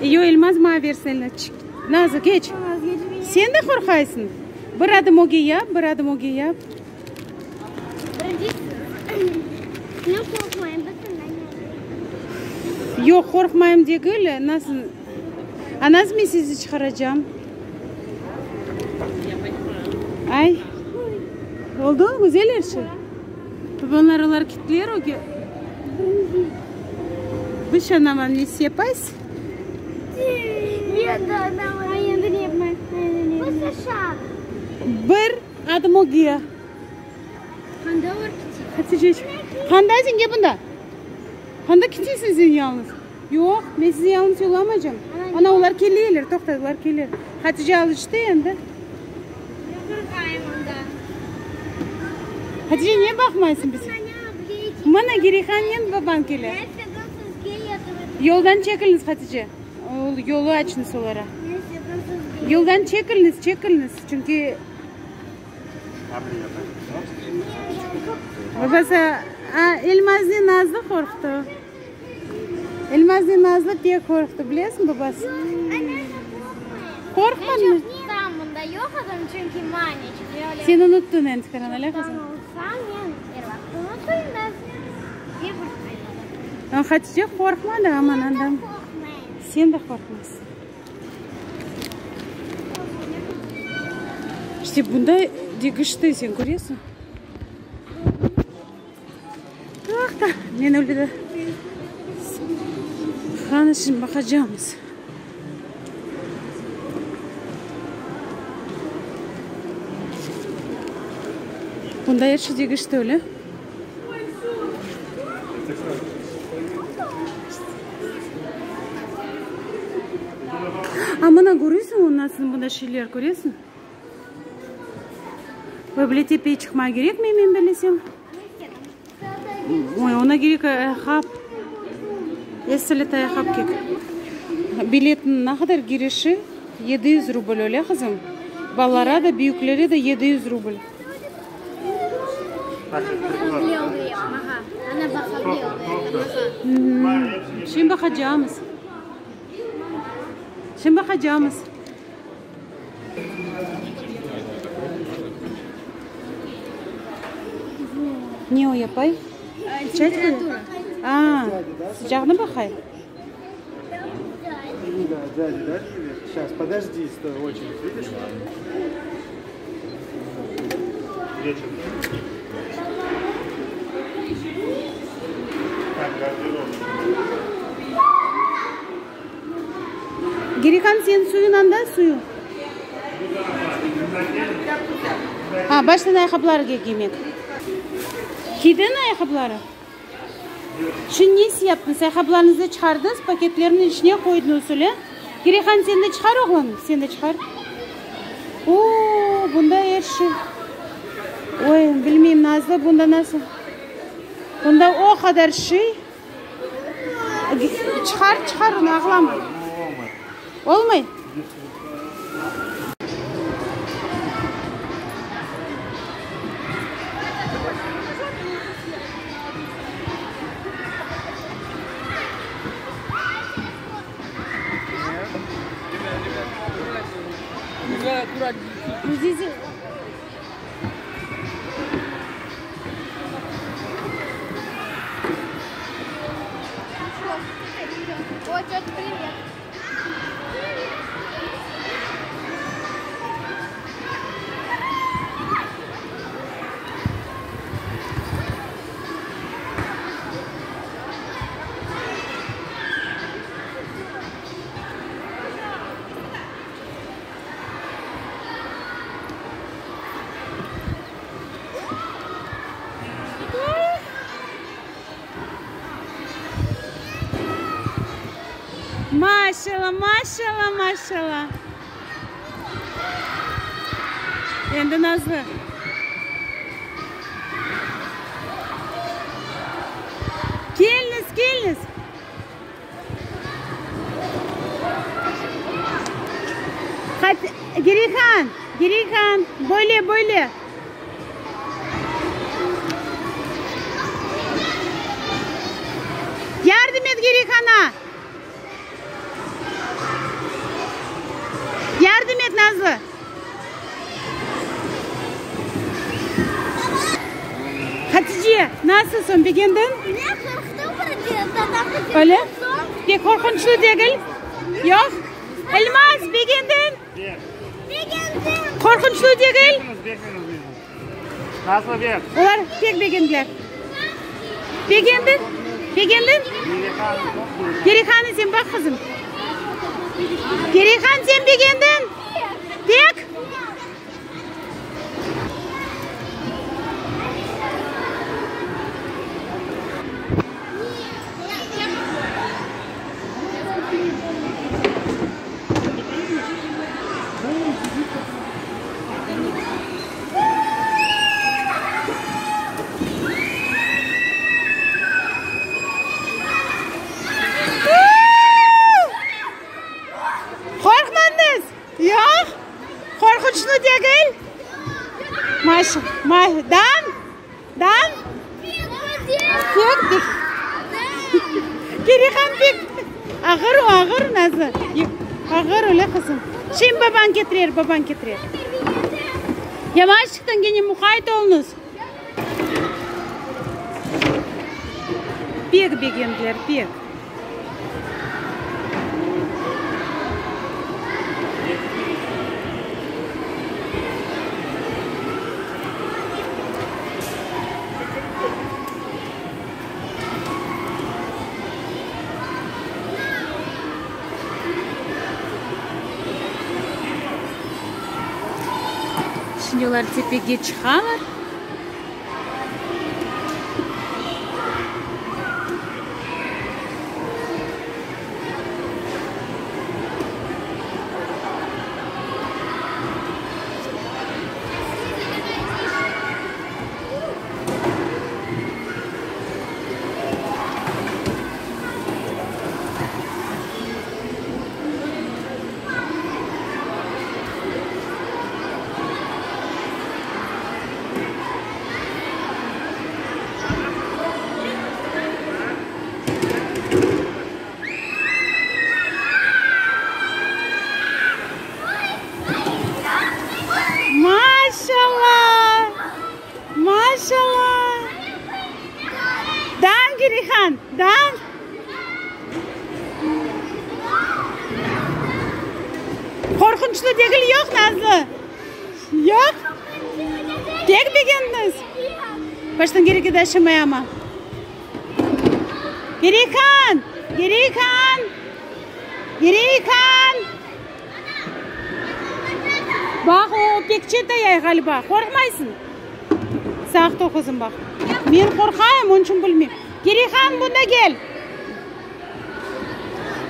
Yoq, Elmaz maña bersin elini. Nazlı, keç. Sen de qorqaysıñ? Bir adım ögge yap, bir adım ögge yap. Yoq, qorqmayım degil, nasıl? A nasıl men sizi çıqaracam? Ay, oldu, güzel er şey. Babalar, olar kettiler ögge. Biz anaman ne yapaysız? Bir adım ögge. Hatice, qanda sen kel bunda. Qanda ketesiñ sen yalnız? Yoq, men sizni yalnız yollamaycam. Ana, olar keleler, toqta, olar keler. Hatice alıştı endi. Hatice, ne baqmaysıñ bizge? Mına, Girihannen babañ kele. Yoldan çekiliniz, Hatice. Yolu açıñız olara. Yoldan çekiliniz, çekiliniz, çünki... Babası, a, Elmaznen Nazlı qorqtı. Elmaznen Nazlı pek qorqtı, bilesiñ, babası? Qorqmadıñmı? Sen unuttıñ endi, öyle qızım? Hatice qorqmadı, aman andan. Sen de qorqmaysıñ. İşte bunday degişti, sen köresiñ. Toqta, men öyle de Qani şimdi baqacağımız. Bunda er şey degişti öyle. A mına köresiñ, nasıl bunda şeyler köresiñ? Böyle tepeye çıqma kerek mi, men bilesem? Oy, ona kerek ayaqqap. Eselet ayaqqap kerek. Biletniñ ne qadar kirişi? 700 rubl, öyle qızım? Balalara da, büyüklere de 700 rubl. Şimdi baqacağımız. Şimdi baqacağımız. Ne o yapay? Temperatura. A, sıcağını baqay. Сейчас, подожди, стой, очередь, видишь? Girihan, sen suyun anda, suyu. A, baştan ayaqqapları kiymek. Kiydiñ ayaqqapları? Şimdi nesi yaptıñız? Ayaqqaplarıñızdı çıqardıñız, paketlerniñ içine qoydıñız, öyle? Girihan, sen de çıqar, oğlum, sen de çıqar. O, bunda er şey. Oy, bilmeyim, Nazlı, bunda nasıl? Bunda o qadar şey. Çıqar, çıqar onı, ağlama. Olmay? Maşallah, maşallah, maşallah. Endi Nazlı. Keliñiz, keliñiz. Girihan, Girihan, böyle, böyle. Yardım et Girihana. soñ, begendiñ? Men qorqtım bir de, Öyle? Pek qorqunçlı degil? Yoq? Elmaz, begendiñ? Begendim. Qorqunçlı degil? Nasıl bek? Olar pek begendiler. Begendiñ? Begendiñ? Perihan, sen baq, qızım. Perihan, sen begendiñ? Pek? Qorqmadıñız? Yoq? Qorqunçlı degil? Maş, ma, dan? Dan? Pek, pek. Kerihan pek. Ağır o, ağır, Nazlı. Ağır öyle, qızım. Şimdi babañ ketirer, babañ ketirer. Yavaşçıqtan kene muqayt oluñız. Pek begendiler, pek. Şimdi olar tepege çıqalar. Maşallah! Maşallah! Dan, Girihan, dan! Qorqunçlı degil, yoq, Nazlı? Yoq? Pek begendiñiz? Baştan kereke de aşamay amma. Girihan! Girihan! Girihan! Baq, o pek çetayay ğaliba. Qorqmaysıñ? Saqt ol, qızım, baq. Men qorqayım, onıñ içün bilmeyim. Girihan, bunda kel.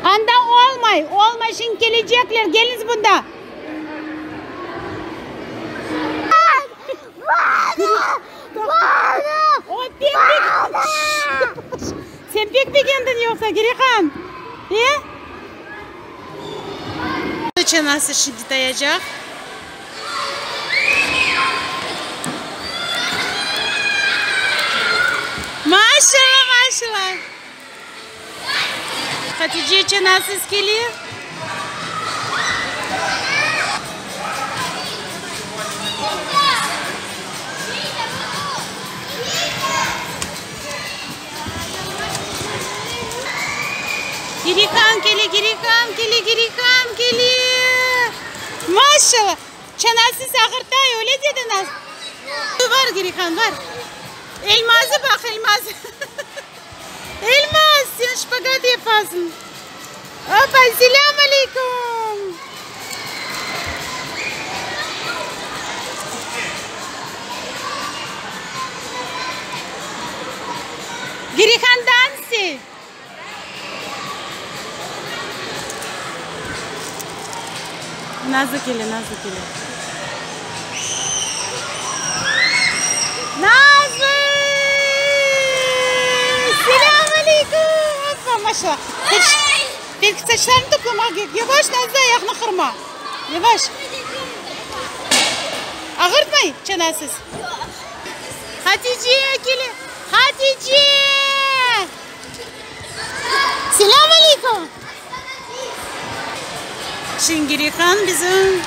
Anda olmay, olmay, şimdi kelecekler, keliñiz bunda. O pek bek Sen pek begendiñ yoqsa, Girihan? E? Çanası şimdi tayacaq. Maşallah, maşallah. Hatice çanasız kele. Girihan kele, Girihan kele, Girihan kele. Maşallah. Çanasız ağırtay, öyle dedi Naz. Var, Girihan, var. Elmazı baq, Elmazı. Elmaz, sen şpagat yapasıñ. Opa, selâm aleyküm. Girihan dansi. Nazlı kele, Nazlı kele. Nazlı! Selâm aleyküm! Hoppa, maşallah. Belki saçlarını toplamaq kerek. Yavaş, Nazlı, ayaqnı qırma. Yavaş. Ağırtmay çanasız. Hatice, kele. Hatice! Selâm aleyküm! Şingirihan bizim.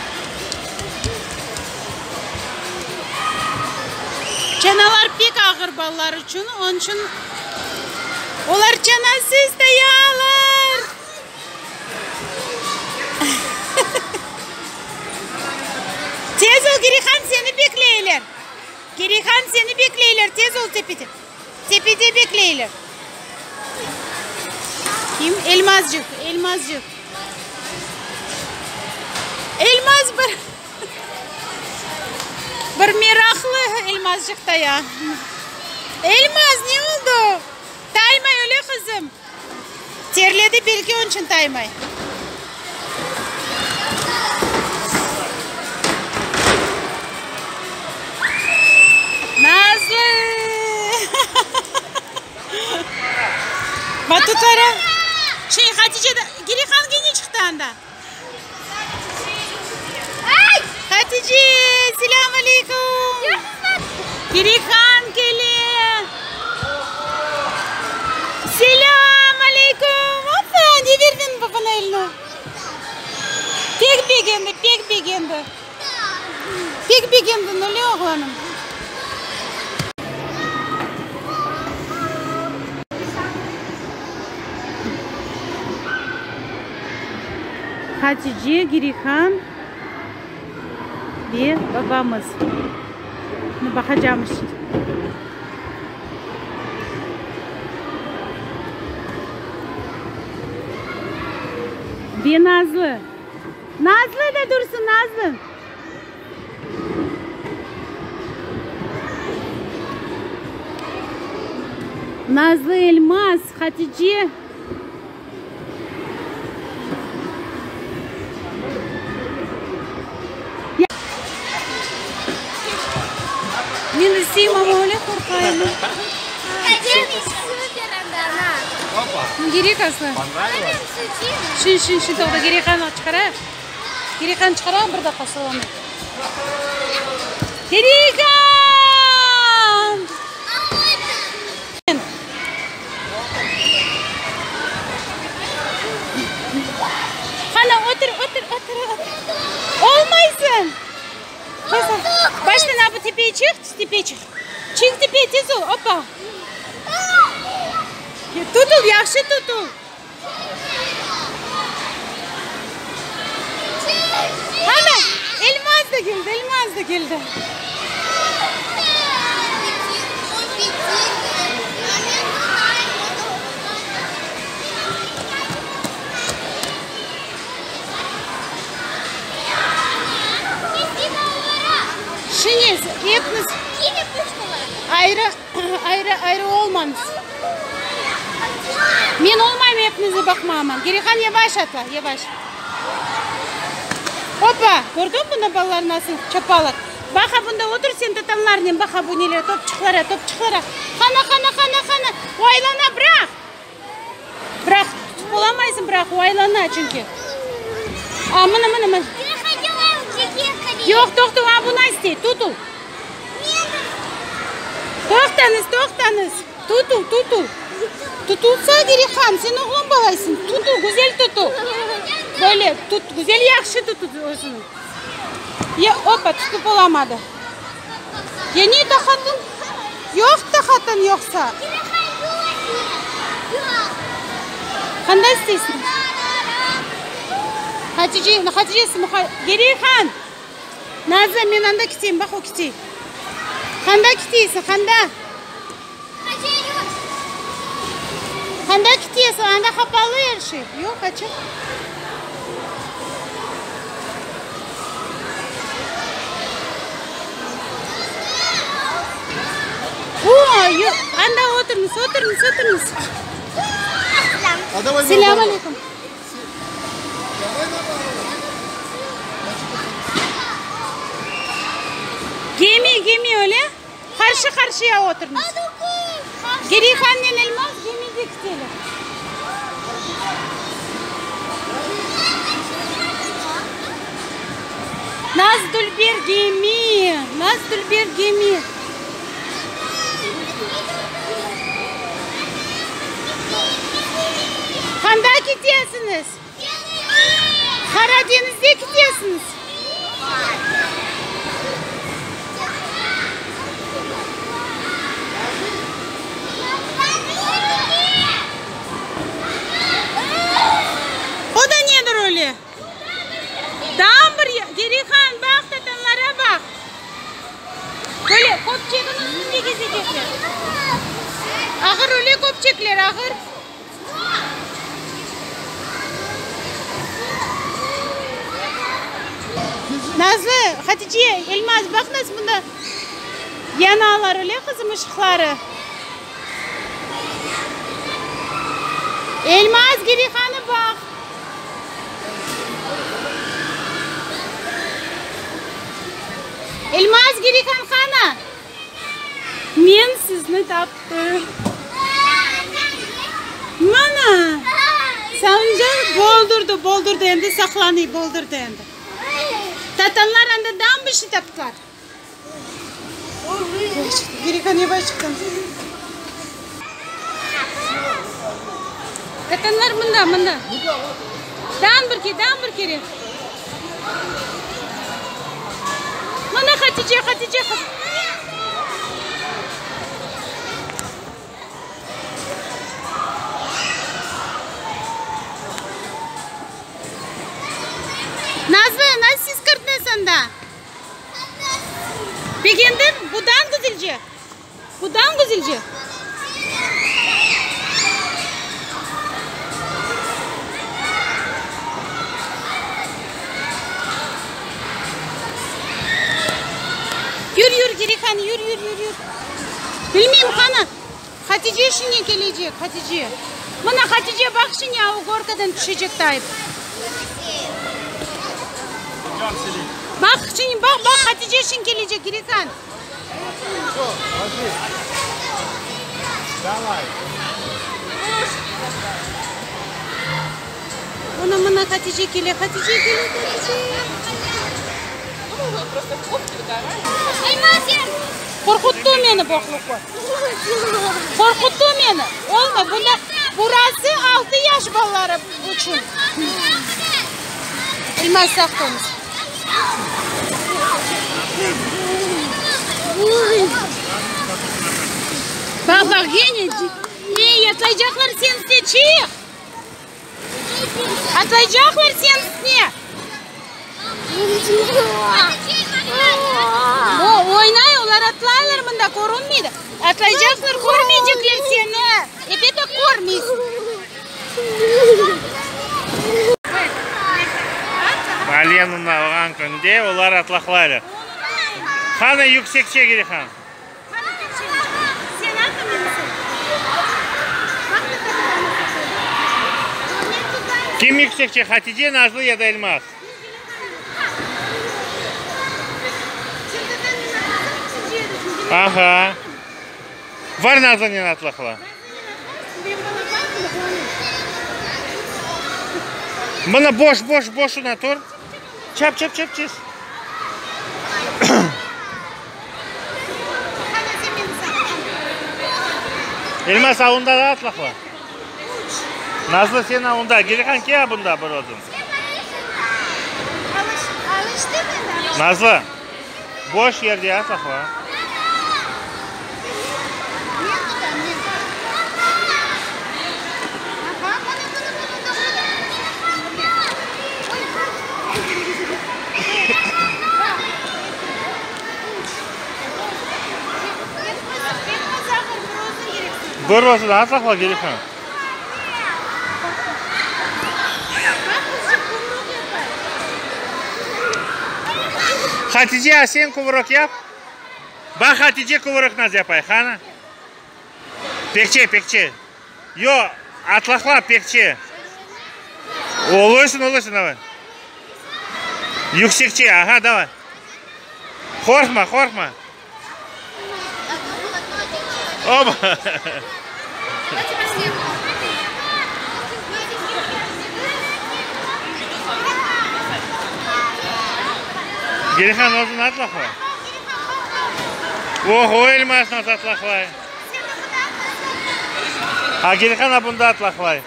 Çanalar pek ağır balalar içün, onıñ içün olar çanasız tayalar. Tez ol, Girihan, seni bekleyler. Girihan, seni bekleyler, tez ol tepede. Tepede bekleyler. Kim? Elmazcıq, Elmazcıq. Elmaz bir bir meraqlı Elmazcıq taya. Elmaz, ne oldı? Taymay öyle, qızım. Terledi, belki onıñ içün taymay. Nazlı! Batutlara. Şey, Hatice de, Girihan kene çıqtı anda. Hatice, selâm aleyküm. Girihan kele. Selâm aleyküm. Opa, ne berdiñ babanıñ eline? Pek begendi, pek begendi. Pek begendiñ, öyle oğlanım? Hatice, Girihan ve babamız. Şimdi baqacamız. Ve Nazlı. Nazlı da dursun, Nazlı. Nazlı, Elmaz, Hatice. Men isteyim, amma öyle qorqayım. Kerek aslı. Şin, şin, şin, toqta, Gerihan çıqarayıq. Gerihan çıqarayıq bir daqqa soñra. Gerihan! Qana, otur, otur, otur, otur. Olmaysıñ. Baştan a bu tepeye çıq, tepeye çıq. Çıq tepeye, tez ol, opa. Tutul, yahşı tutul. Qana, Elmaz da keldi, Elmaz da keldi. Şiñiz, epiniz ayrı, ayrı, ayrı olmañız. Men olmayım epinizni baqmağıma. Gerihan, yavaş atla, yavaş. Opa, kördiñmi bunda balalar nasıl çapalar? Baqa, bunda otur sen tatanlarnen, baqa bu neler, topçıqlara, topçıqlara. Qana, qana, qana, qana, o aylana, bıraq! Bıraq, tutıp olamaysıñ, bıraq, o aylana çünki. A, mına, mına, mına. Yoq, toqta, a buna istey, tutul. Toqtañız, toqtañız. Tutul, tutul. Tutulsa, Gerihan, sen oğlan balaysıñ. Tutul, güzel tutul. Böyle, tut, güzel yahşı tutul özüni. Ya, opa, tutıp olamadı. Ya ne taqatıñ? Yoq taqatıñ yoqsa. Qanday isteysiñ? Hatice, Hatice, Gerihan! Nazlı, men anda keteyim, baq o ketey. Qanda keteysiñ, qanda? Qanda ketesiñ? Anda qapalı er şey. Yoq, açıq. O, yoq, anda oturıñız, oturıñız, oturıñız. Selâm aleyküm. Gemi, gemi öyle. Qarşı qarşıya oturıñız. Gerihannen Elmaz gemide kiteler. Naz dülber gemi, naz dülber gemi. Qanda ketesiñiz? Qara deñizde ketesiñiz? Nazlı, Hatice, Elmaz, baq nasıl mında yanalar, öyle qızım, ışıqları. Elmaz, Gerihanı baq. Elmaz, Gerihan qana? Men sizni taptım. Mına! Salıncaq boldurdı, boldurdı, endi saqlanıy, boldurdı endi. Tatanlar anda dam bir şey taptılar. Gerihan yavaş çıqtın. Tatanlar mında, mında. Dam bir kere, dam bir kere. Mına Hatice, Hatice. Nazlı, nasıl siz kirdiñiz anda? Begendiñ? Budan güzelce. Budan güzelce. Yür, yür, Gerihan, yür, yür, yür, yür. Bilmeyim, qana, Hatice şimdi kelecek, Hatice. Mına, Hatice, baq şimdi, o gorkadan tüşecek tayıp. Baq şimdi, baq, baq, Hatice şimdi kelecek, Gerihan. Mına, mına, Hatice kele, Hatice kele, Hatice. Qorquttı meni boqluqı. Qorquttı meni. Olmay, bunda, burası altı yaş balaları içün. Elmaz sağ olunız. Baq, baq, kene. Ey, atlaycaqlar seniñ üstüne, çıq! Atlaycaqlar seniñ üstüne. O, oynay, olar atlaylar mında, körünmeydi. Atlaycaqlar, körmeycekler seni. Ebet, körmeysiñ. Alenina olğan künde olar atlaqlaylar. Qani, yüksekçe Gerihan. Kim yüksekçe, Hatice, Nazlı ya da Elmaz? Aha. Var Nazlınen atlaqla. Mına boş, boş, boşuna tur. Çap, çap, çap, tez. Elmaz, a onda da atlaqla. Nazlı, sen a onda. Gerihan, ke a bunda bir özüñ. Nazlı, boş yerde atlaqla. Bir özüñ atlaqla, Gerihan. Hatice, a sen kuvurok yap. Baq, Hatice kuvurok naz yapay, qani. Pekçe, pekçe. Yo, atlaqla, pekçe. Oluysın, oluysın, davay. Yüksekçe, aha, davay. Qorqma, qorqma. Oba! Gerihan özüñ atlaqla. Oho, Elmaz nasıl atlaqlay. A Gerihan a bunda atlaqlay.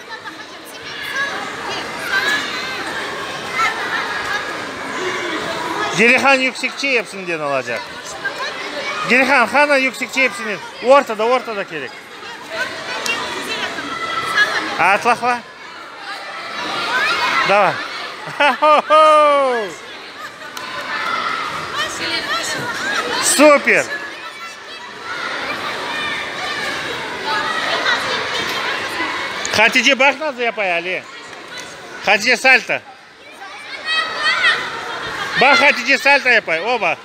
Gerihan yüksekçe epsinden olacaq. Gerihan, qana yüksekçe epsinden. Ortada, ortada kerek. Atlaqla. Davay. Super! Hatice, baq nasıl yapay Ali. Hatice, salto. Baq, Hatice salto yapay, oba!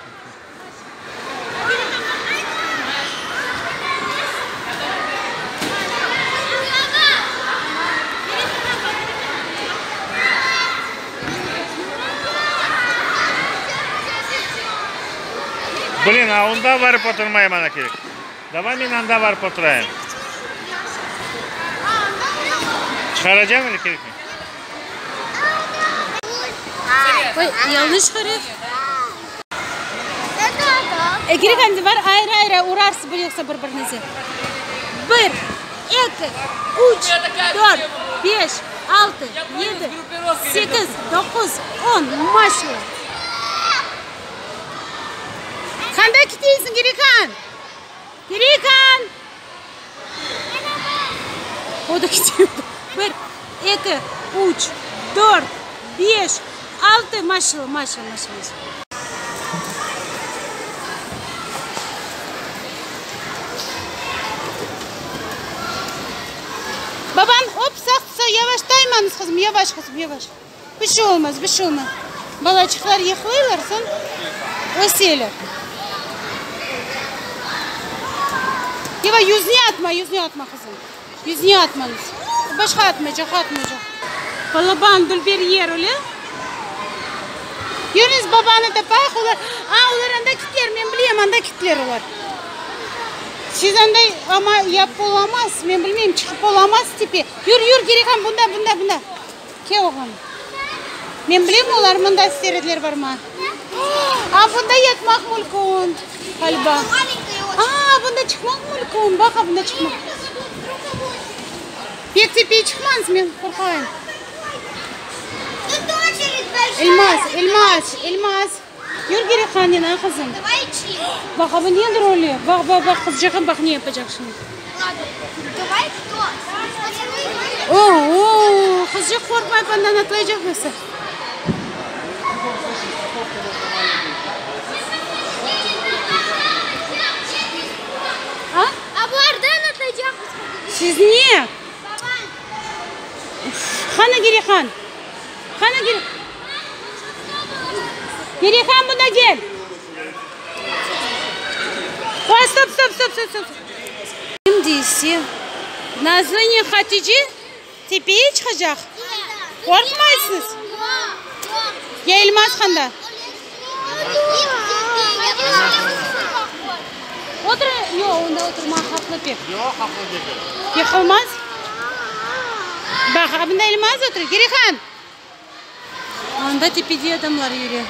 Blin, a onda barıp oturmay mana kerek. Davay men anda barıp oturayım. Çıqaracam ili kerekmey? Oy, yañlış qarav. Kerek endi var, ayrı-ayrı urarsız bir yoqsa bir-birinizi. Bir, eki, üç, dört, beş, altı, yedi, sekiz, doquz, on. Maşallah. Qanda keteysiñ, Gerikan? Gerikan! O da kete. Bir, eki, üç, dört, beş, altı. Maşallah, maşallah, maşallah. Baban, op, saq, saq, yavaş taymañız, qızım, yavaş, qızım, yavaş. Bir şey olmaz, bir şey olmaz. Balaçıqlar yıqlaylar, soñ öseler. Yava, yüzüne atma, yüzüne atma, qızım. Yüzüne atmañız. Başqa atmaycaq, atmaycaq. Balaban, dülber yer, öyle? Yürüñiz, babanı tapayıq, olar. A, olar anda kitler, men bilem, anda kitler olar. Siz anda, amma yapıp olamaz, men bilmeyim, çıqıp olamaz tepe. Yür, yür, Gerihan, bunda, bunda, bunda. Ke, oğlum. Men bilem, olar mında ister ediler barmağa. A, bunda yatmaq mülkün, ğaliba. A, bunda çıqmaq mülkün, baq, a, bunda çıqmaq. Pek tepeye çıqmañız, men qorqayım. Elmaz, Elmaz, Elmaz. Yür Gerihannen, a, qızım. Baq, a, bu nedir öyle? Baq, baq, baq, qızcığım, baq, ne yapacaq şimdi. O-o, qızcıq qorqmayıp andan atlaycaq yoqsa? A? Siz ne? Qani, Gerihan? Qani, Gerihan? Gerihan, bunda gel! Qoy, stop, stop, stop, stop, stop. Şimdi ise Nazlınen Hatice tepeye çıqacaq. Qorqmaysıñız? Ya Elmaz qanda? Otur, yoq, onda oturmaq havflı pek. Yoq, havflı degil. Yıqılmaz? Baq, bunda Elmaz otura. Gerihan! Anda tepede adamlar yüre.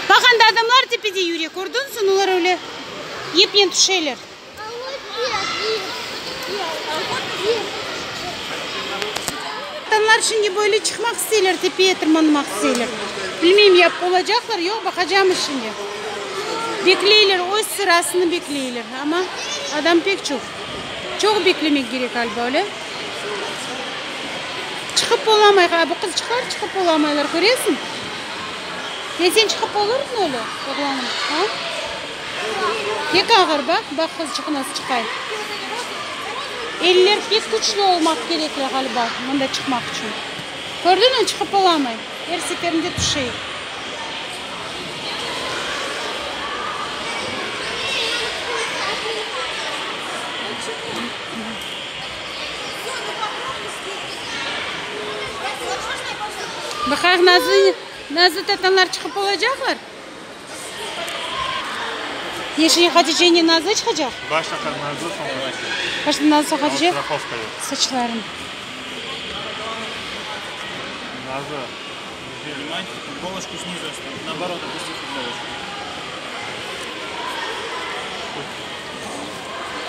Baq, anda adamlar tepede yüre, kördiñsiñ, olar öyle yipnen tüşeler. Adamlar şimdi böyle çıqmaq isteyler, tepeye tırmanmaq isteyler. Bilmeyim, yapıp olacaqlar, yoq, baqacamız şimdi. Bekleyler, öz sırasını bekleyler, amma adam pek çoq. Çoq beklemek kerek, ğaliba, öyle? Çıqıp olamay, bu qızçıqlar çıqıp olamaylar, köresiñ? Ya sen çıqıp olurdıñ öyle, oğlanım, a? Pek ağır, baq, baq qızçıq nasıl çıqay. Eller pek küçlü olmaq kerekler, ğaliba, mında çıqmaq içün. Kördiñmi, çıqıp olamay, er seferinde tüşey. Baqayıq, Nazlı, Nazlı tatanlar çıqıp olacaqlar? Yeşil Hatice ne Nazlı çıqacaq? Başta Nazlı, soñra Hatice. Başta Nazlı, soñ Hatice? Страховка yoq. Saçlarım. Nazlı. Футболочку снизу оставь. Наоборот, опусти футболочку.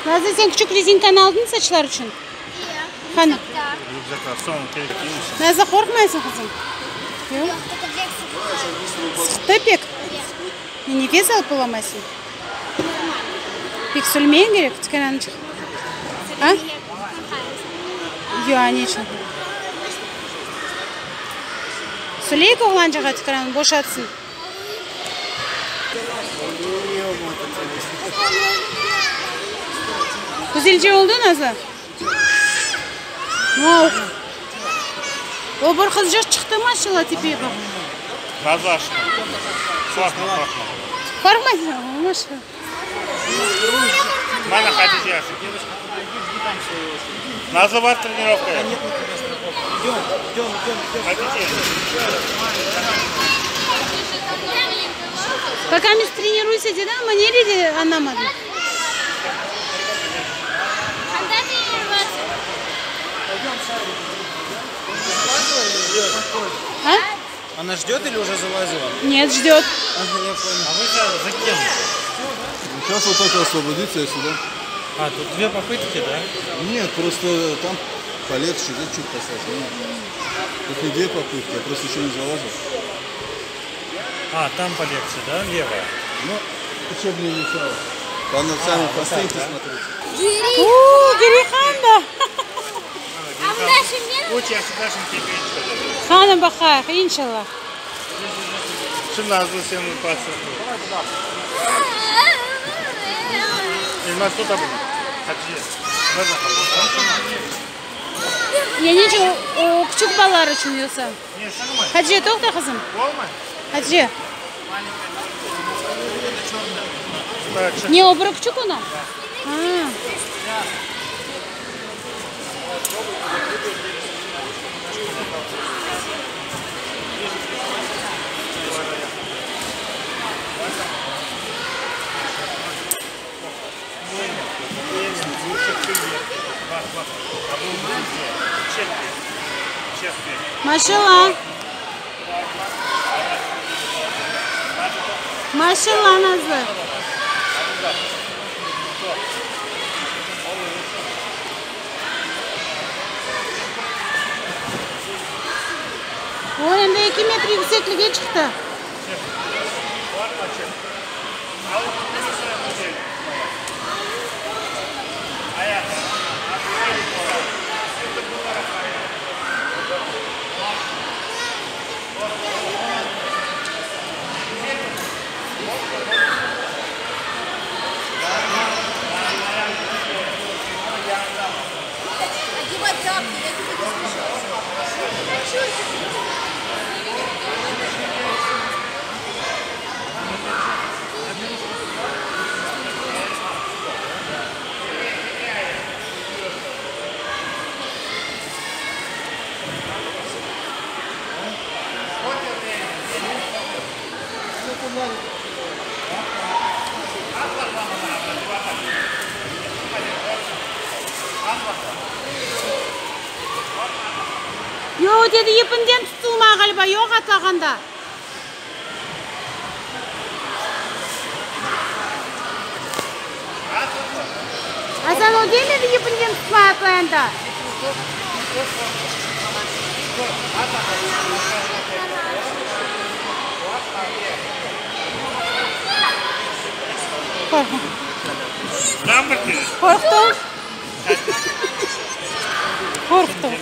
Nazlı, sen küçük rezinkanı aldıñ saçlar içün? Qani? Rükzaklar soñ kerek deymisin? Nazlı, qorqmaysıñ, qızım? Yoq? Sıqtı pek? Nefes alıp olamaysıñ? Pek sülmeñ kerek, tükândan çıqıp. A? Yoq, ne içün? Süleyik oğlançığa tükânı boşatsın. Güzelce oldı, Nazlı? O bir qızcıq çıqtı maşallah tepeye baq. Nazlı aşqım. Qorqma, qorqma. Qorqmaysıñ? Maşallah. Mana Hatice aşqım. Nazlı bar trenirovkaya. Hatice. Пока biz treniruйся dedi, amma ne dedi añlamadım. Когда тренироваться? А? Она ждет или уже залазила? Нет, ждет. Ага, я понял. А вы за, за кем? Сейчас вот только освободиться я сюда. А, тут две попытки, да? Нет, просто там полегче, здесь чуть посложнее. Тут не две попытки, я просто еще не залазил. А, там полегче, да, левая? Ну, чтобы не мешало. Там надо сами по стенке смотреть. Uuu, Gerihan da. А в нашем нет? Üç yaşında şimdi tepeye çıkacak. Qani baqayıq, inşallah. Şimdi Nazlı senin pasın. Elmas tut bunu. Hatice. Ver bakalım. Ya nece o, o küçük balalar içün yoqsa? Ne, sığmay. Hatice toqta qızım. Olmay. Hatice. Так, çık. Ne o biri küçük ona? Ha. Bak bak. Çek. Çek. Maşallah. Maşallah Nazlı. O endi 2 metr yükseklikke çıqtı. Qorqma çek. Al güzel. Ayaq. Одевай тапки, я тебя не слышу. Yoq, dedi, ipinden tutulma ğaliba, yoq atlağanda. Asan o demedi ipinden tutma atlağanda. Qorqma. Lambert. Qorqtım. Qorqtım.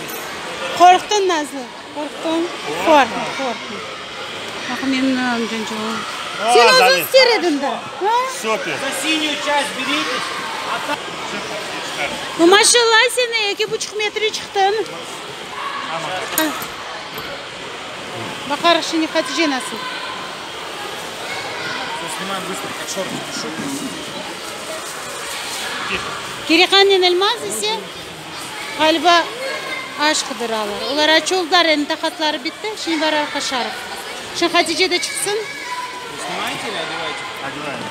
Qorqtın Nazlı. Qorqtım. Qorqma, qorqma. Baq menim amcançığım. Sen özüñ ister ediñ de. Ha? Супер. За синюю часть беритесь. А там... Ну, maşallah sen 2,5 metre çıqtıñ. Qani. Baqarıq şimdi Hatice nasıl. Все, снимаем быстро, как шорты пишу. Kerihannen Elmaz ise ğaliba aş qıdıralar. Olar aç oldılar, endi taqatları bitti. Şimdi bararıq aşarıq. Şimdi Hatice de çıqsın. Вы снимаете или одеваете? Одеваем.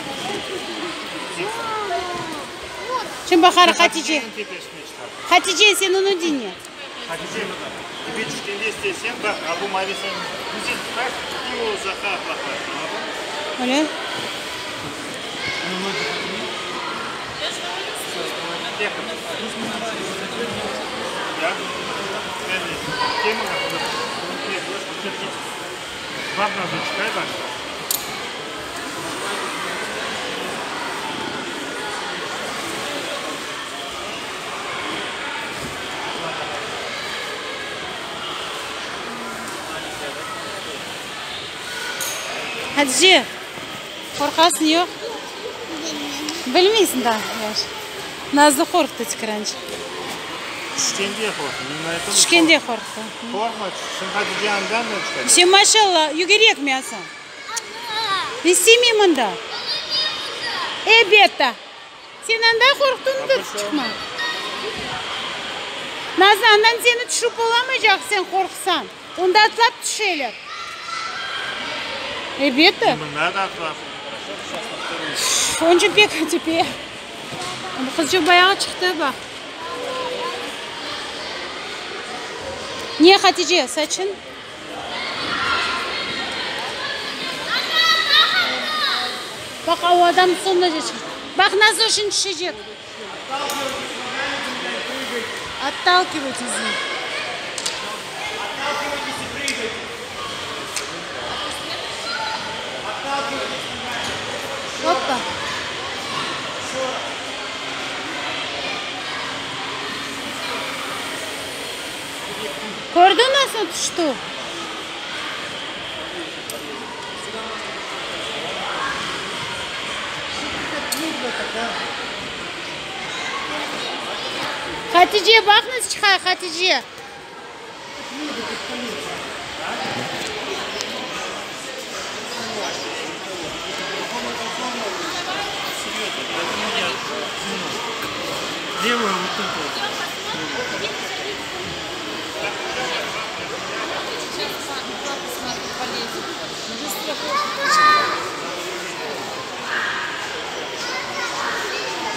Şimdi baqarıq Hatice. Tepesine çıqar. Hatice sen onı diñle. Hatice, tepe tüşkende istesen, baq, a bu mavi sen güzel tutar, и o uzaqqa atlaqlar. Öyle. Ну, ноги подними. Тихо. Я? Тема Baq, Nazlı, çıqay baq. Hatice, qorqasıñ yoq? Bilmeysiñ daa, yaş. Nazlı qorqtı tikranç. Tüşkende qorqtı. Tüşkende qorqtı. Qorqma, şimdi Hatice andan da çıqacaq. Sen maşallah, yügerekmi Asan? İstemey mında. Elbette. Sen anda qorqtıñ da çıqma. Nazlı, andan seni tüşürip olamaycaq, sen qorqsañ. Onda atlap tüşeler. Elbette. Mında da atlap. Onca pek tepe. Bu qızçıq bayağı çıqtı, baq. Ne, Hatice, saçın? Baq, o adam soñuna çıqtı. Baq, Nazlı şimdi tüşecek. Отталкивайтесь. Hoppa. Kördiñ nasıl tüşti? Hatice, baq nasıl çıqa, Hatice. Левую вот тут вот.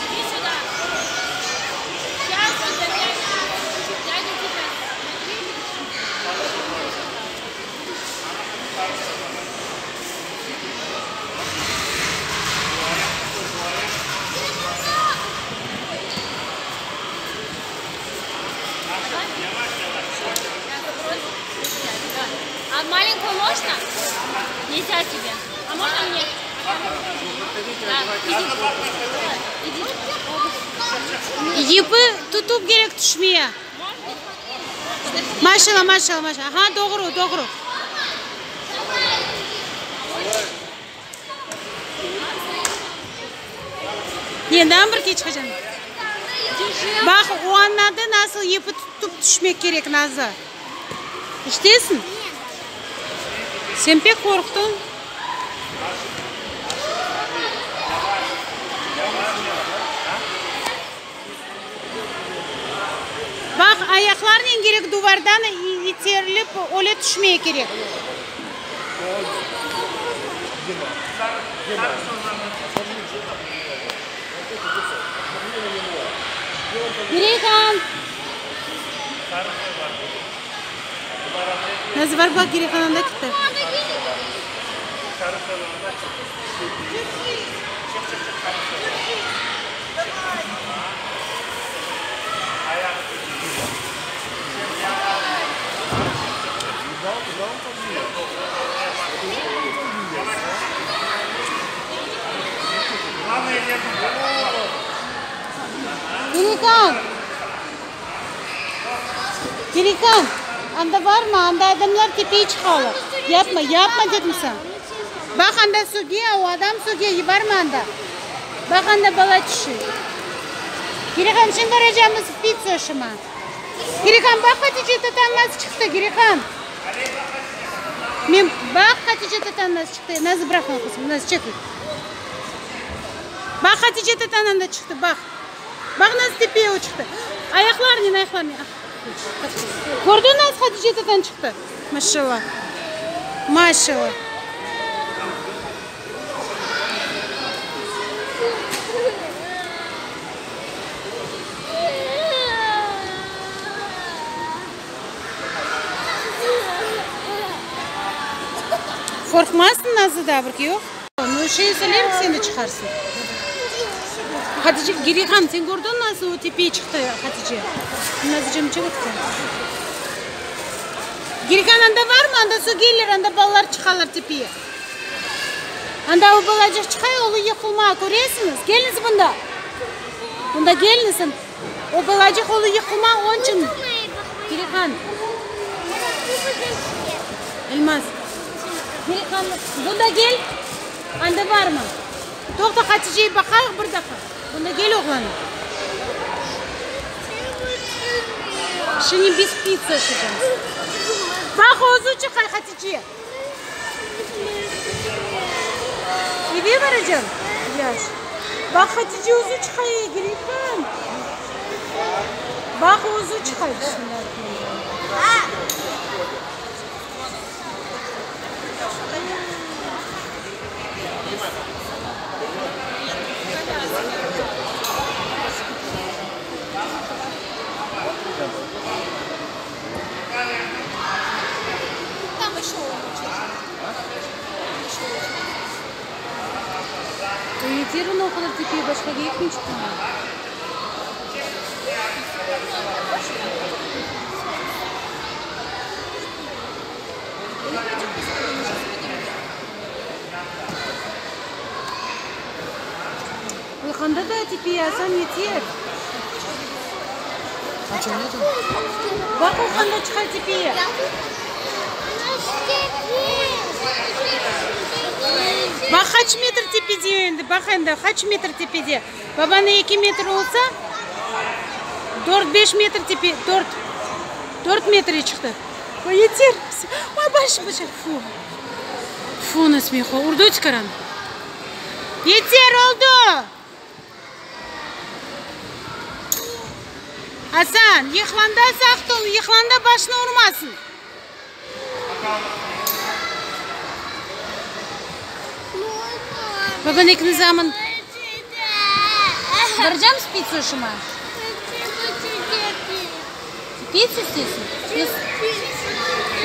Иди сюда. Сейчас вот дядя, дядя тебя. А маленькую можно? Нельзя тебе. А можно мне? Да, иди. Иди. Yipi tutup kerek tüşmeye. Maşallah, maşallah, maşallah. Aha, doğru, doğru. Yeniden bir kere çıqacağım. Baq, o añladı nasıl yipi tutup tüşmek kerek, Nazlı. İştesiñ? Sen pek qorqtıñ. Baq, ayaqlarnen kerek duvardan iterilip öyle tüşmeye kerek. Gireyhan! Nazı bar, baq, Gireyhan anda ketti. Gireyhan! Gireyhan, anda barma, anda adamlar tepeye çıqalar. Yapma, yapma dedim saña. Baq, anda söge, o adam söge, barma anda. Baq, anda bala tüşe. Gireyhan, şimdi baracağımız pitsa aşıma. Gireyhan, baq, Hatice tatañ nasıl çıqtı, Gireyhan. Men, baq, Hatice tatañ nasıl çıqtı. Nazı, bıraq onı, qızım, Nazı, çekil. Baq, Hatice tatañ anda çıqtı, baq. Baq, nasıl tepeye o çıqtı. Ayaqlarnen, ayaqlarnen. Kördiñ nasıl Hatice tatañ çıqtı? Maşallah. Maşallah. Qorqmazsıñ Nazlı da bir yoq? Nu, şey söyleyim ki, sen de çıqarsıñ. Hatice, Gireyhan, sen kördiñ nasıl o tepeye çıqtı Hatice? Nazlıcığım, çabuk sen. Gireyhan, anda barmı? Anda sögerler, anda balalar çıqalar tepeye. Anda o balacıq çıqa, olı yıqılma, köresiñiz? Keliñiz bunda. Bunda keliñiz. O balacıq olı yıqılma, onıñ içün. Gireyhan. Elmaz. Gireyhan, bunda kel. Anda barma. Toqta, Haticeyi baqayıq bir daqqa. Bunda kel, oğlanım. Şimdi biz pitsa aşaycamız. Baq, özü çıqay, Hatice. Eve baracam? Yaş. Baq, Hatice özü çıqay, Girihan. Baq, özü çıqay. Yeter o qadar tepeye başqa kerekmey çıqmağa. Oy, qanda da tepeye, Asan, yeter. Baq, o qanda çıqa tepeye. Baq, qaç metr tepede endi, baq endi, qaç metr tepede. Babanı eki metr olsa, dört, beş metr tepe, dört, dört metre çıqtı. Oy, yeter. Oy, başım, başım, fu. Fu, nasmeho, urdu çıqaram. Yeter, oldu! Asan, yıqlanda saqt ol, yıqlanda başını urmasın. Bugün ekimiz amın. Baracamız pitsa aşamağa? Pitsa isteysiñ?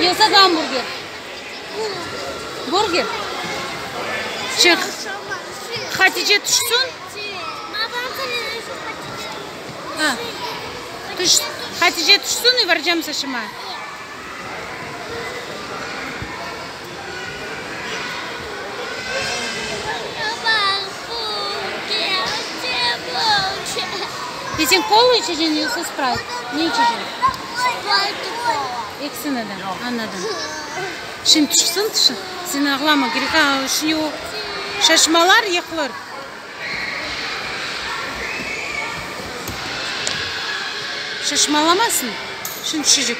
Yoqsa gamburger? Burger? Çıq. Hatice tüşsün. Ha. Tüş. Hatice tüşsün i baracamız aşamağa. E sen kola içeceñ yoqsa sprayt? Ne içeceñ? Ekisini de, añladım. Şimdi tüşsün, tüşsün. Sen ağlama, Girikan, şimdi o şaşmalar, yıqılır. Şaşmalamasın, şimdi tüşecek.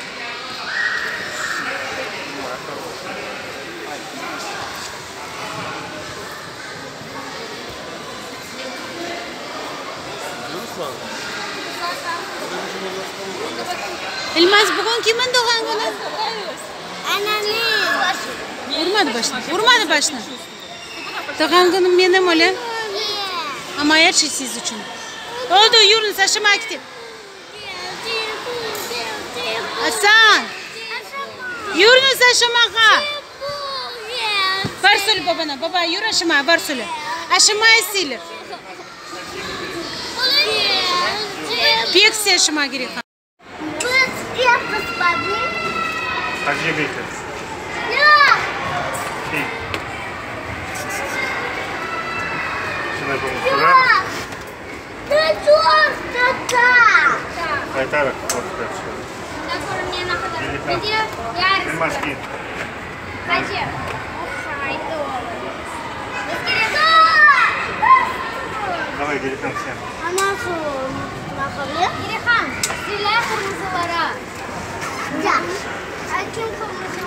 Elmaz, bugün kimniñ doğğan künü? Urmadı başına, urmadı başına. Doğğan künüm menim öyle. Amma er şey siz içün. Oldu, yürüñiz, aşamağa keteyik. Asan! Yürüñiz aşamağa! Bar söyle babana, baba, yür aşamağa, bar söyle. Aşama isteyler. Pek se aşama kerek.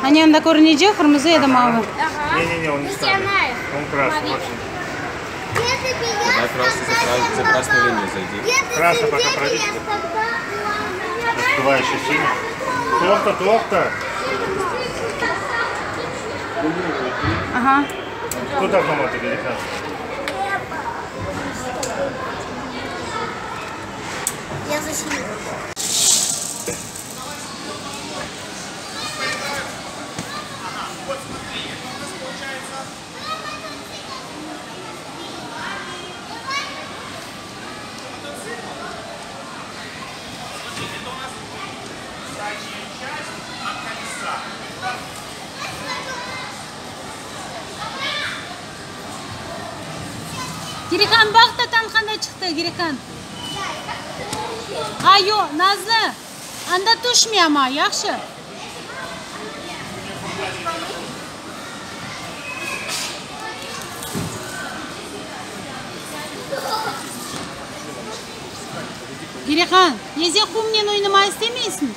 Ane anda körünece, qırmızı ya da mavı. Aha. Girihan, baq da tañ qanday çıqtı, Girihan. A, yoq, Nazlı, anda tüşme amma, yahşı? Girihan, ya sen qumnen oynamağa istemeysiñ?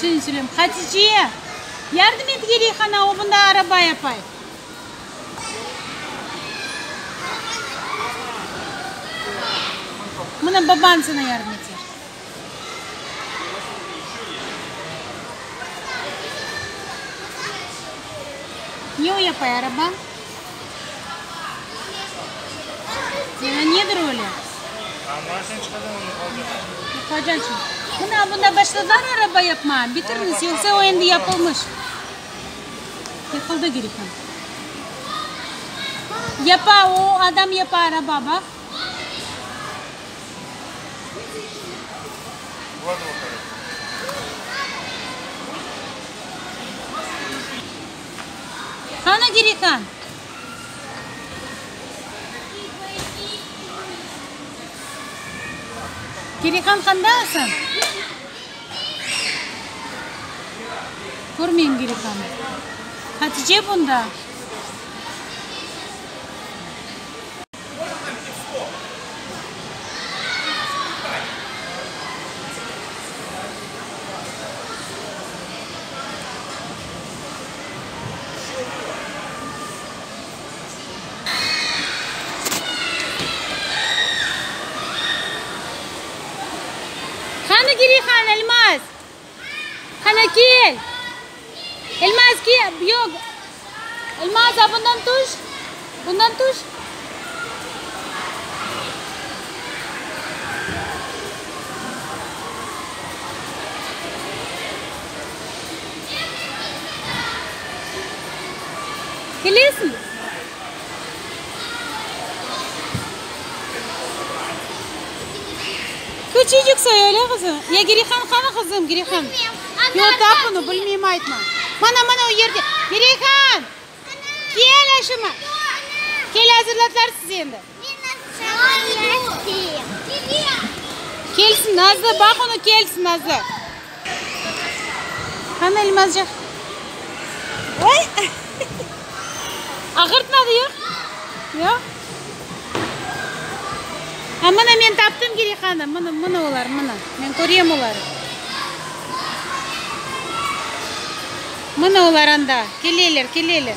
Şimdi söyleyim. Hatice, yardım et Gereyhana, o bunda araba yapay. Mına babañ sana yardım eter. Ne o yapay araba? Nedir öyle? Mına bunda başladılar araba yapmağa. Bitiriñiz, yoqsa o endi yapılmış. Yıqıldı Girihan. Yapa, o adam yapa araba, baq. Qana Girihan? Girihan qandasıñ? Körmeyim Girihanı. Hatice bunda. Qani Girihan, Elmaz? Qani kel! Elmaz, kel! Yoq! Elmaz, a bundan tüş! Bundan tüş! Kelesiñ? Küçücük soy, öyle qızım? Ya Girihan qani qızım, Girihan? Yoq, tap onı, bilmeyim aytma. Mana, mana o yerde. Girihan! Kel aşıma. Kel, azırladılar sizi endi. Kelsin, Nazlı, baq onı, kelsin, Nazlı. Qani, Elmazcıq? Oy! Ağırtmadı, yoq? Yoq? A, mına, men taptım Girihanı. Mına, mına olar, mına. Men körem oları. Mına olar anda. Keleler, keleler.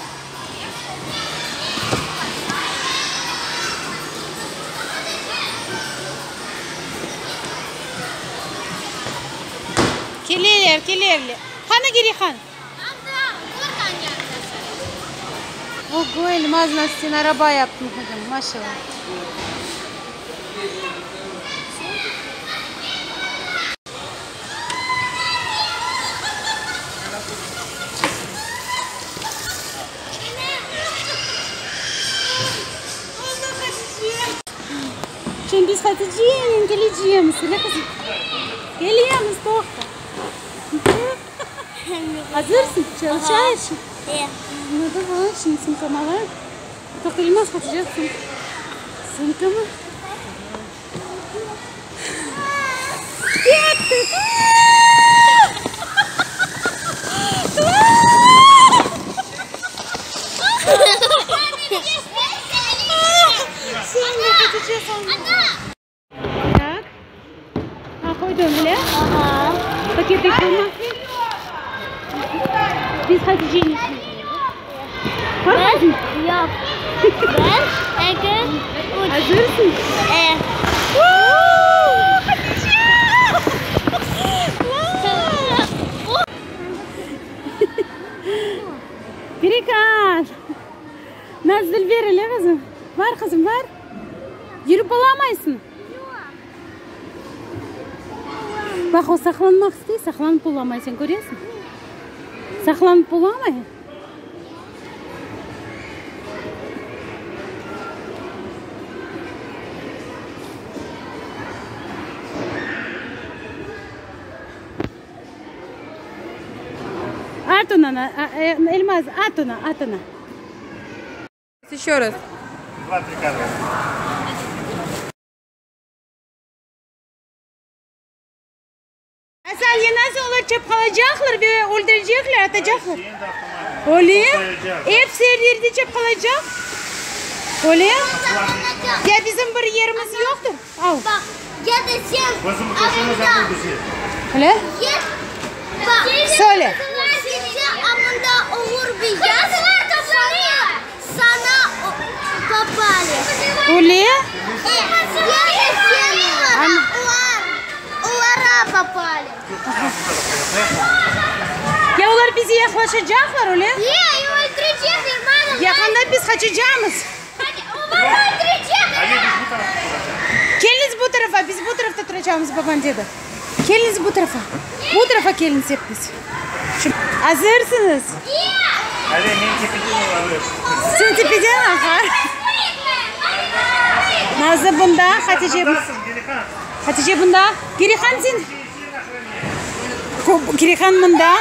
Keleler, keleler. Qani Girihan? Ogo, Elmaz, nasıl sen araba yaptıñ, qızım, maşallah. Şimdi biz Haticenen kelecemiz, öyle qızım? Kelemiz, toqta. Azırsıñ? Çalışayıqmı? Nu, davay, şimdi sumkamı alayıq. Toqta, Elmaz, Hatice, sumkamı? Kettik! Tak. Ha, qoydıñ bile? Paket yıqılma. Biz Haticeni işleymiz. Qorqmaysıñ? Yoq. Bir, eki, üç. Azırsıñ? E. Hatice! Perikan! Naz Dilber ile qızım. Bar, qızım, bar. Yürip olamaysıñ? Baq, o saqlanmaq istey, saqlanıp olamay, sen köresiñ? Saqlanıp olamay. At onı, Elmaz, at onı, at onı. Еще раз. Два-три кадра. Asan, ya nasıl olar çapqalacaqlar ve öldürecekler, atacaqlar? Öyle? Episi er yerde çapqalacaq? Öyle? Ya bizim bir yerimiz yoqtır? Al. Ya da sen Bizim köşemiz arında bize. Öyle? Yes. Söyle. Öyle? Ya olar bize yaqlaşacaqlar, öyle? Yaqında biz qaçacamız. Keliñiz bu tarafa, biz bu tarafta turacaqmız, babam dedi. Keliñiz bu tarafa. Bu tarafa keliñiz epimiz. Azırsıñız? Sen tepeden, aha. Nazlı bunda, Hatice Hatice bunda. Girihan sen. Girihan mında.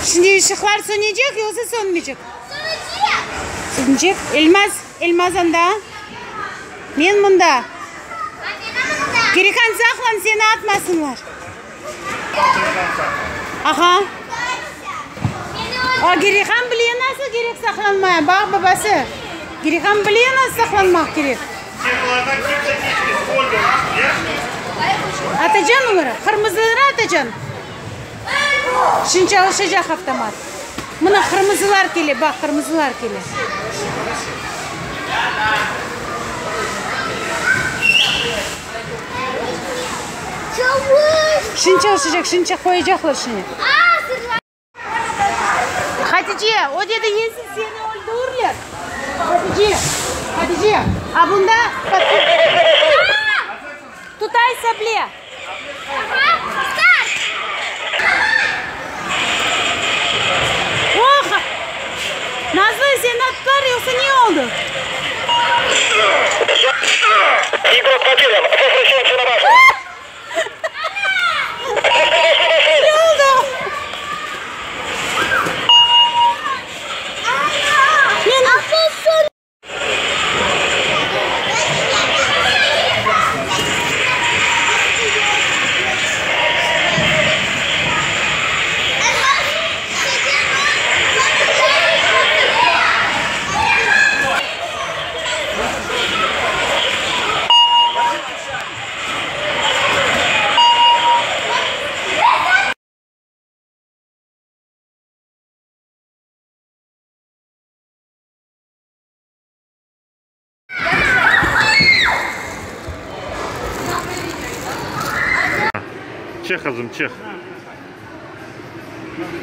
Şimdi ışıqlar sönecek yoqsa sönmeycek? Sönecek. Elmaz, Elmaz anda. Men mında. Girihan saqlan, seni atmasınlar. Aha. A, Girihan bile nasıl kerek saqlanmaya. Baq, babası. Girihan bile nasıl saqlanmaq kerek. Atacan oları, qırmızıları atacan. Şimdi çalışacaq avtomat. Mına qırmızılar kele, baq, qırmızılar kele. Şimdi çalışacaq, şimdi qoyacaqlar şimdi. Hatice, o dedi, esi seni öldürürler. Hatice, Hatice, a bunda tutaysa bile. Oh! Nazlı, seni attılar yoqsa ne oldı? Ne oldı? Çıq, qızım, çıq.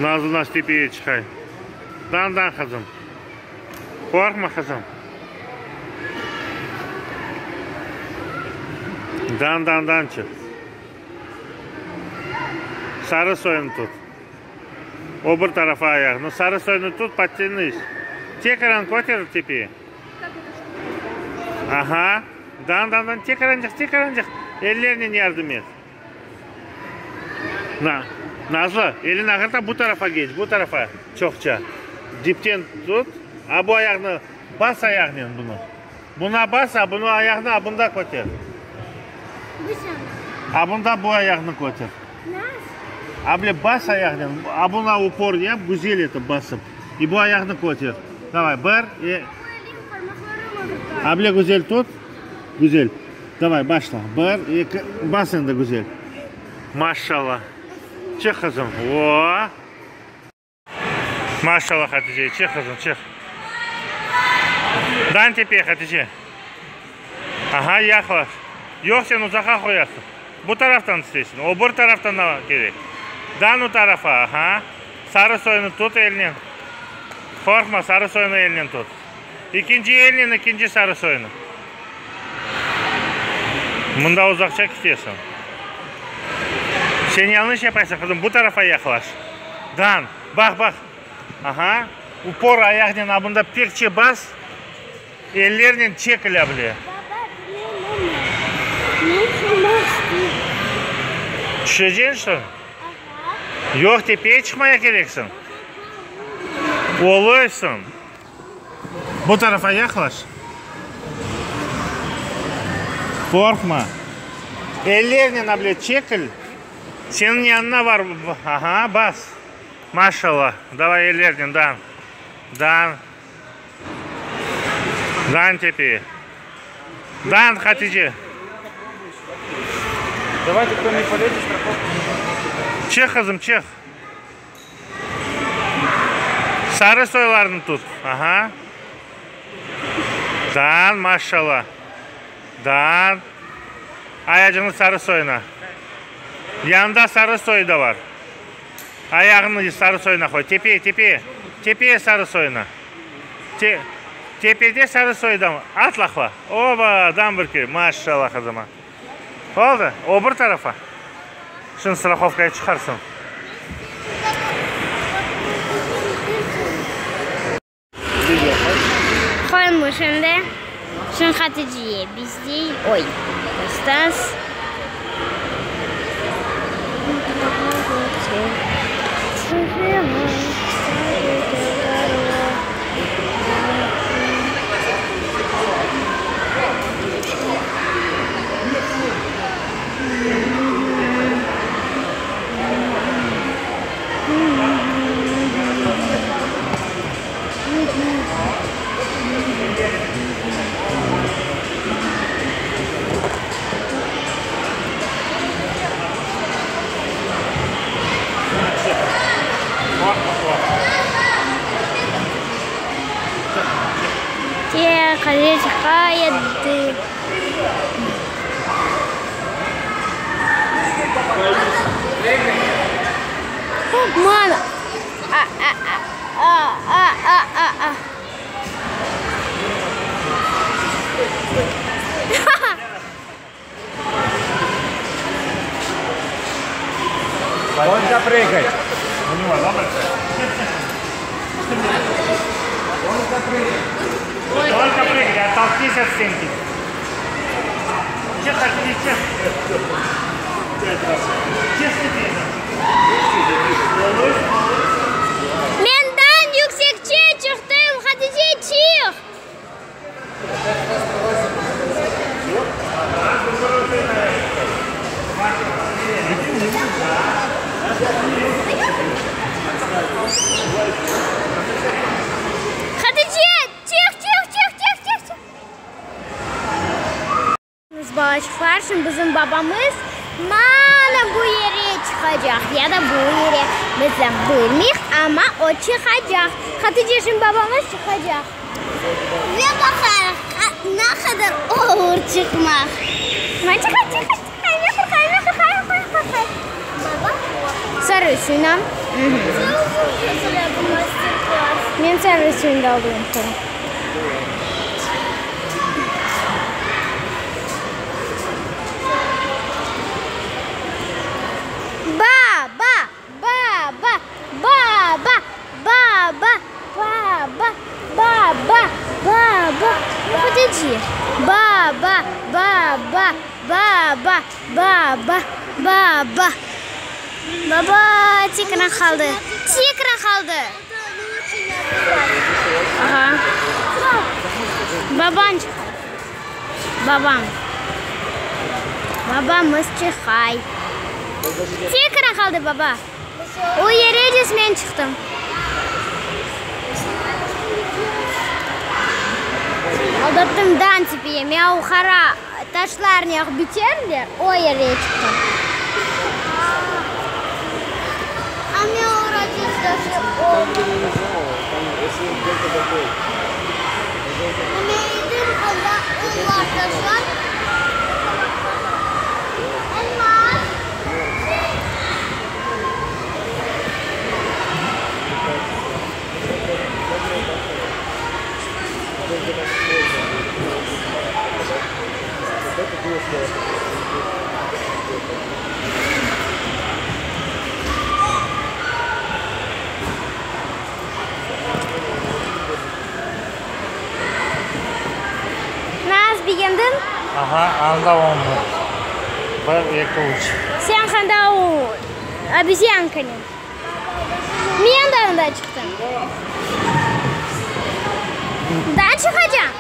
Nazlı naş tepeye çıqay. Dan, dan, qızım. Qorqma, qızım. Dan, dan, dan, çıq. Sarı soyunı tut. O bir tarafa ayağını. Sarı soyunı tut, podtянись. Tekrar köter tepeye. Aha. Dan, dan, dan. Tekrancıq, tekrancıq. Ellerinen yardım et. Na, Nazlı, elin ağırta, bu tarafa geç, bu tarafa çoqça. Dipten tut. A bu ayağını bas ayağınen bunı. Buna bas, a bunı ayağını a bunda köter. A bunda bu ayağını köter. A bile bas ayağınen, a buna upor yap, güzel etip basıp. İ bu ayağını köter. Davay, bir, e. A bile güzel tut. Güzel. Davay, başla. Bir, eki, bas endi güzel. Maşallah. Çıq, qızım. O! Maşallah, Hatice. Çıq, qızım, çıq. Dan tepeye, Hatice. Aha, yaqlaş. Yoq, sen uzaqa qoyasıñ. Bu taraftan isteysiñ. O bir taraftan da kerek. Dan o tarafa. Aha. Sarı soyunı tut elnen. Qorqma, sarı soyunı elnen tut. İkinci elnen ikinci sarı soyunı. Mında uzaqça ketesiñ. Sen yañlış yapaysıñ, qızım, bu tarafa yaqlaş. Dan, baq, baq. Aha, upor ayaqnen a bunda pekçe bas, ellernen çekil a bile. Tüşeceñ soñ? Yoq, tepeye çıqmaya kereksiñ. Oluysıñ. Bu tarafa yaqlaş. Qorqma. Ellernen able çekil. Seniñ yanına var. Aha, bas. Maşallah. Davay ellernen, dan. Dan. Dan tepeye. Dan, Hatice. Давайте, кто не полезет, страховку. Çıq, qızım, çıq. Sarı soylarını tut. Aha. Dan, maşallah. Dan. Ayacıqnı sarı soyuna. Yanında sarı soyu da bar. Ayağını sarı soyuna qoy. Tepeye, tepeye. Tepeye sarı soyuna. Te, tepede sarı soyu da bar. Atlaqla. Oba, dam bir kere. Maşallah qızıma. Oldı. O bir tarafa. Şimdi strahovkaya çıqarsıñ. Qoymuş endi. Şimdi Hatice bizde. Oy, Stas. Mana. A, a, a, a, a, a, a. Только прыгай. Только прыгай, оттолкнись от стенки. Чех, чех. Чех, Mendan yüksekçe çıqtım, Hatice, çıq! Hatice, çıq, çıq, çıq, çıq, çıq, çıq! Balaçıqlar, şimdi bizim babamız mana bu yere çıqacaq, ya da bu yere, biz de bilmeyik, amma o çıqacaq. Hatice, şimdi babamız çıqacaq. Ve baqayıq, ne qadar olur çıqmaq. Çıqa, çıqa, çıqa, Sarı suyuna. Men sarı suyunda aldım. Ba, ba, ba, ba, ba, ba, ba, ba, ba, ba, ba, ba, ba, ba. Ну, подожди. Ба, ба, ба, ба, ba, ba, ba, ba, ba, ba. Baba, tekrar qaldı. Tekrar qaldı. Aha. Baban çıqay. Babam. Babamız çıqay. Tekrar qaldı baba. O yere men çıqtım. Aldattım dan tepeye. Men o qara taşlarnen biterler, o yere çıqtım. А мне даже о. Naz begendiñ? Aha, anda oldı. Bir, eki, üç. Sen qanda o obezyankanen? Men de anda çıqtım. Da çıqacam.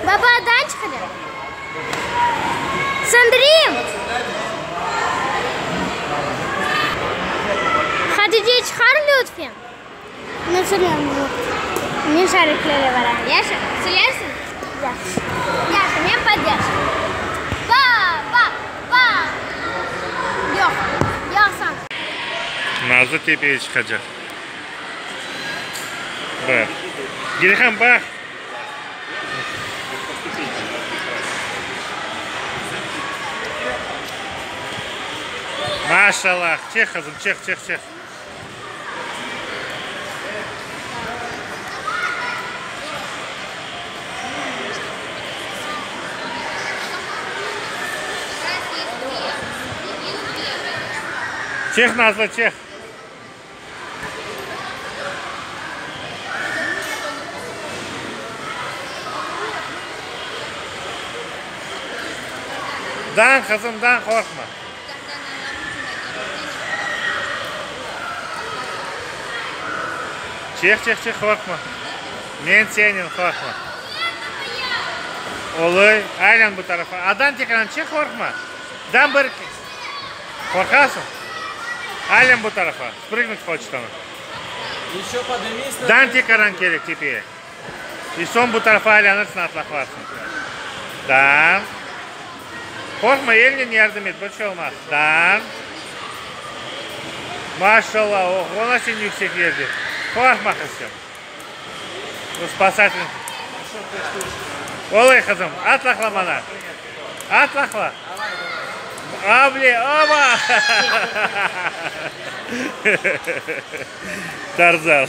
Baba, da çıqacam. Söndüreyim. Hatice, çıqar lütfen. Men şariklerge barayım. Yahşı, söylersiñ? Yahşı. Yahşı, men podderjim. Ba, ba, ba. Nazlı tepeye çıqacaq. Baq. Girihan, baq. Maşallah. Çıq, qızım, çıq, çıq, çıq. Çıq, Nazlı, çıq. Dan, qızım, dan, qorqma. Çıq, çıq, çıq, qorqma. Men senen, qorqma. Olay, aylan bu tarafa. Adan tekrar çıq, qorqma. Dan bir. Qorqasıñ? Aylan bu tarafa. Sprıgnуть хочет она. Еще поднимись. Dan tekaran kerek tepeye. И soñ bu tarafa aylanırsıñ, atlaqlarsıñ. Dan. Qorqma, elnen yardım et, bir şey olmaz. Dan. Maşallah, oğlan sen yüksek yerde. Qorqma, qızçığım. Bu spasatelniy. Olay, qızım, atlaqla mana. Atlaqla. Able, oba! Tarzan.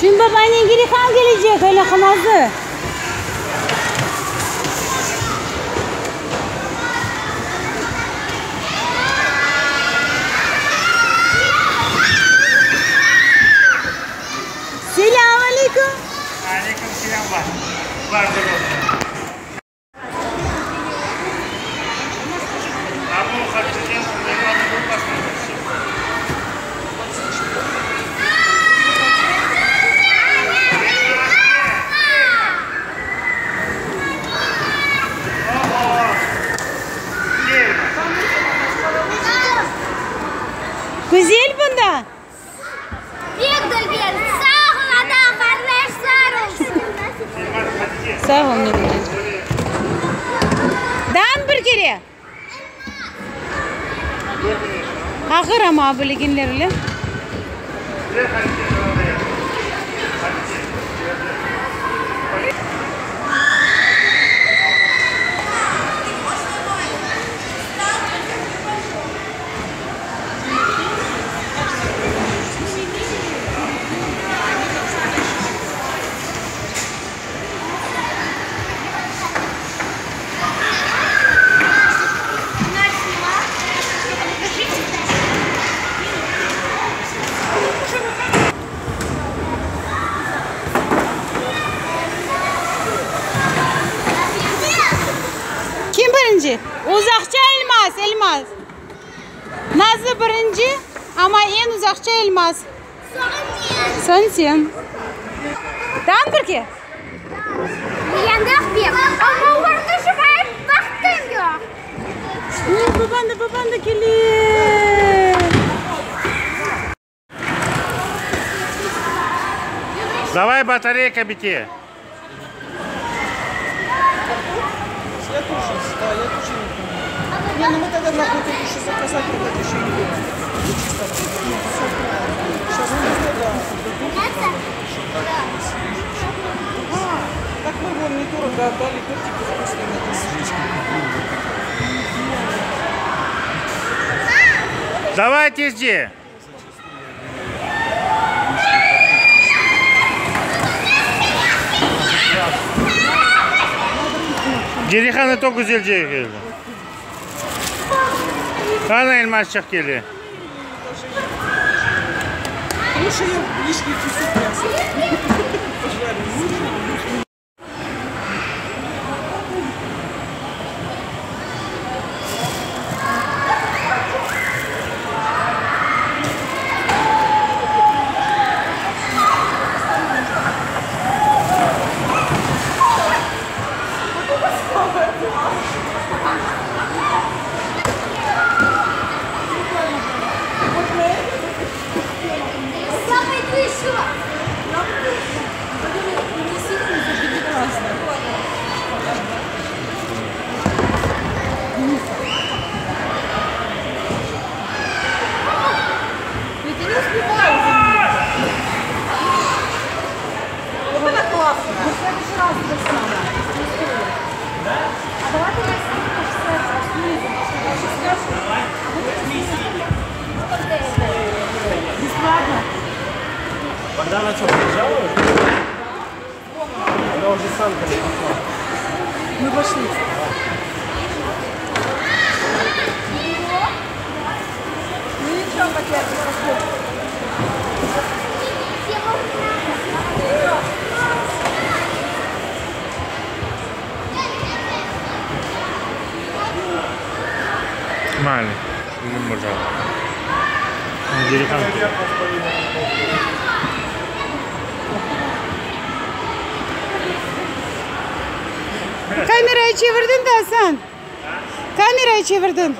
Şimdi babanen Girihan kelecek, öyle qımazı. Selâm aleyküm! Aleyküm selâm, bar. Bar, Güzel bunda. Pek dülber. Sağ ol, ana, qardaş, sağ olsun. Sağ ol, menim. Dan bir kere. Ağır amma bilegenler ile. Kim birinci? Uzaqça Elmaz, Elmaz. Nazlı birinci, amma eñ uzaqça Elmaz. Soñ sen. Dan birge. Yandıq pek. Amma ortuşıp vaqtım yoq. O, baban da, baban da kele. Davay batareyka bite. Я тоже, да, я тоже не понимаю. Не, ну мы тогда на какой-то еще заказать вот это еще не было. Чисто, ну, всё правильно. Сейчас просто, да. А, так мы вон недорого отдали, тортики вкусные на десерт. Давай tezce. Cerihanı to güzelce keldi. Qana Elmazçıq kele. Лучше я лишний кусок мяса пожарю. Богдана что, приезжала уже? Она уже санками пошла. Мы пошли. Ну ничего, пакет, пошли. Mayli, bugün bir Delikanlı. Kamerayı çevirdin de Asan. Kamerayı çevirdin.